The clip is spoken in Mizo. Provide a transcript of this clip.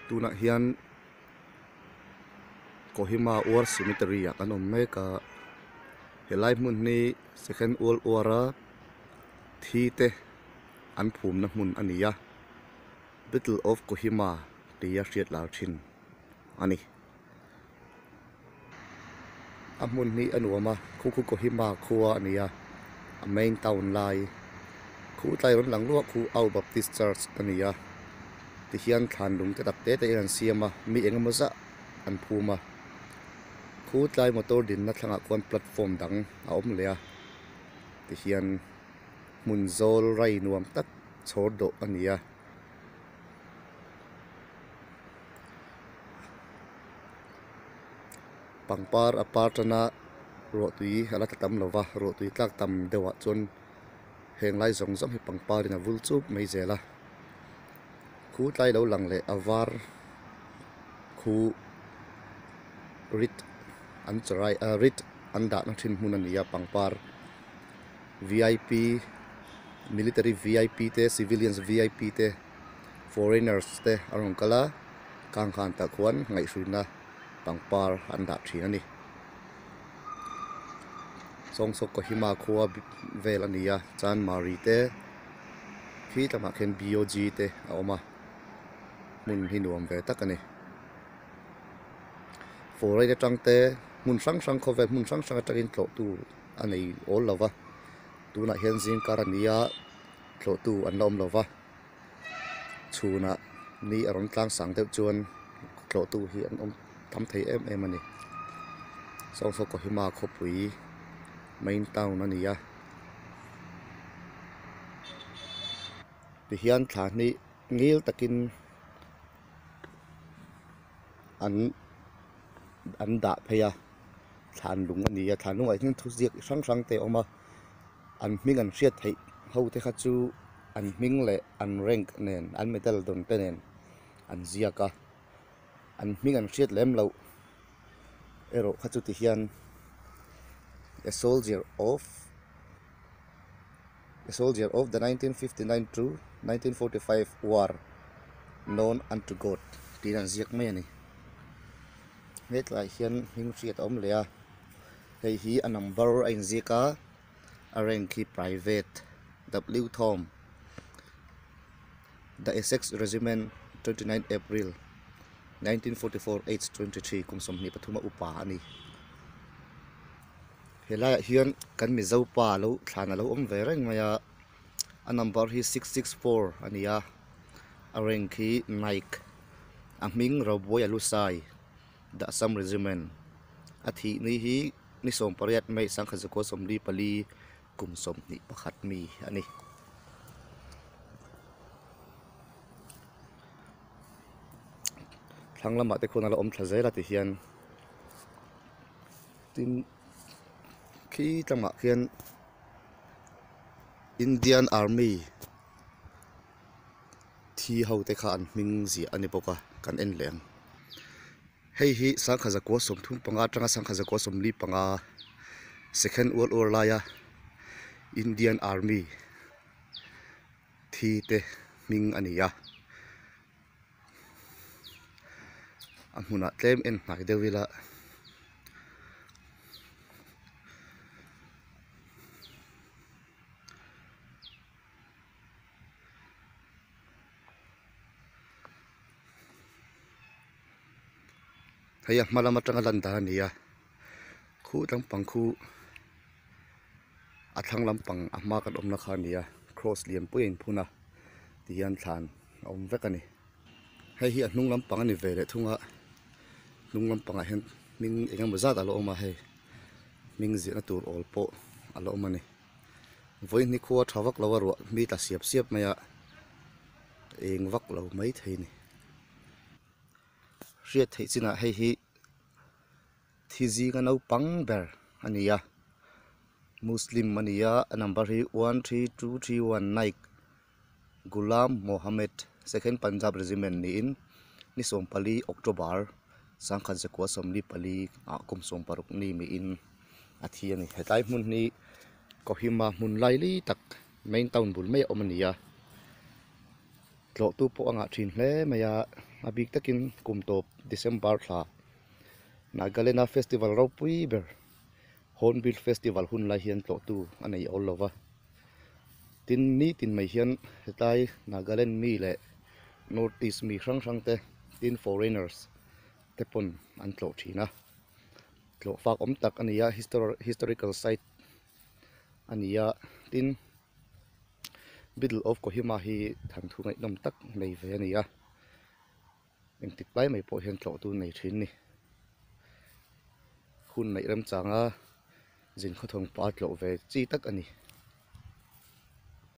Tunah hian Kohima War Cemetery ah kan awm mek a, helai hmun hi Second World War a thi te an phumna hmun a ni a, Battle of Kohima tia hriat lar thin a ni. A hmun hi a nuam a khu khu Kohima khua a ni a a main town lai khu tlai rawn lang luah khu Au Baptist Church a ni a tihian thlan lung te tak te te in an siam a mi eng emaw zah an phum a khu tlai motor dinna thlangah khuan platform dang a awm leh a tihian hmun zawl rai nuam tak chhawr dawh a ni a. Pangpar a par tan a ruahtui a la tla tam lo va ruahtui tlak tam deuh ah chuan heng lai zawng zawng hi pangpar in a vul chuk mai zel a khu tlai lo lang leh a var khu rit an charai ah rit an dahna thin hmun a ni a pangpar V I P military V I P te civilians V I P te foreigners te an rawn kal a kang khan tah khuan ngaihhruina pangpar an dah thin a ni sawngsawk Kohima khua vel a ni a chanmari te khi tlangah khian B O G te a awm a hmun hi nuam ve tak a ni foreign atang te hmun hrang hrang khawvel hmun hrang hrang atangin tlawh tu a nei awl lo va tunah hian zingkar a ni a tlawh tu an la awm lo va. Chhunah ni a rawn tlang sang deuh chuan tlawhtu hi an awm tam thei em em a ni. Sawngsaw Kohima khawpui main town a ni a. Tihian thla hnih ngil takin an an dah phei a thlan lung a ni a thlan lungah hian thuziak hrang hrang te a awm a. An hming an hriat theih ho te kha chu an hming leh an rank nen an medal dawn te nen an ziak a an hming an hriat lem loh erawh kha chu ti hian a soldier of a soldier of the 1959 to 1945 war known unto God tiin an ziak mai a ni hetlaiah hian hming hriat a awm leh a. Hei hi a number a inziak a a rank hi private W Thawm The Essex Regiment 29 April 1944 age 23 kum 23 a upa a ni. Helaiah hian kan Mizo pa lo thlan a lo awm ve reng mai a a number hi 664 a ni a a rank hi Naik a hming Robuai Alusai. The Assam Regiment a thih ni hi ni 18 May 1944 kum 21 mi a ni. Thlang lamah te khuan a la awm thla zel a ti hian tin khi tlangah khian Indian Army thi ho te kha an hming ziah a ni bawk a kan en leh ang hei hi sangha zakua 35 atanga sangha zakua 45 second world war laia Indian army thi te hming a ni a a hmunah tlem en hnai deuh ila. Hei a hma lam atanga lan dan a ni a khu lampang khu a thlang lampang a hma kan awmna kha a ni a cross lian pui a inphun a tihian thlan a awm vek a ni hei hi a hnung lampang a ni ve leh thung a hnung lampangah hian hming eng emaw zat a la awm a hei hming ziahna tur awl pawh a la awm a ni. Vawihni khua tha vak lo a ruah mi tla siap siap mai a eng vak lo mai thei a ni hriat theih chinah hei hi thi zinga naupang ber a ni a muslim a ni a a number hi 13231 Naik Ghulam Mohammed second Punjab Regiment niin ni 14 October 1944 ah kum 16 ni miin a thi a ni hetlai hmun hi Kohima hmun laili tak main town bul mai a awm a ni a tlawhtu pawh a ngah thin hle mai a. a bik takin kum tawp December thla Nagaland a festival ropui ber Hornbill festival hun lai hian tlawh tu a nei awl lova tin nitin mai hian hetlai Nagaland mi leh North East mi hrang hrang te tin foreigners te pawn an tlawh thin a tlawh fak awm tak a ni a historical site a ni a tin Battle of Kohima hi thanthu ngaihnawm tak nei ve a ni a engtik lai mai pawh hian tlawh tu nei thin a ni hun neih remchanga zin khawthawng pa tlawh ve chi tak a ni.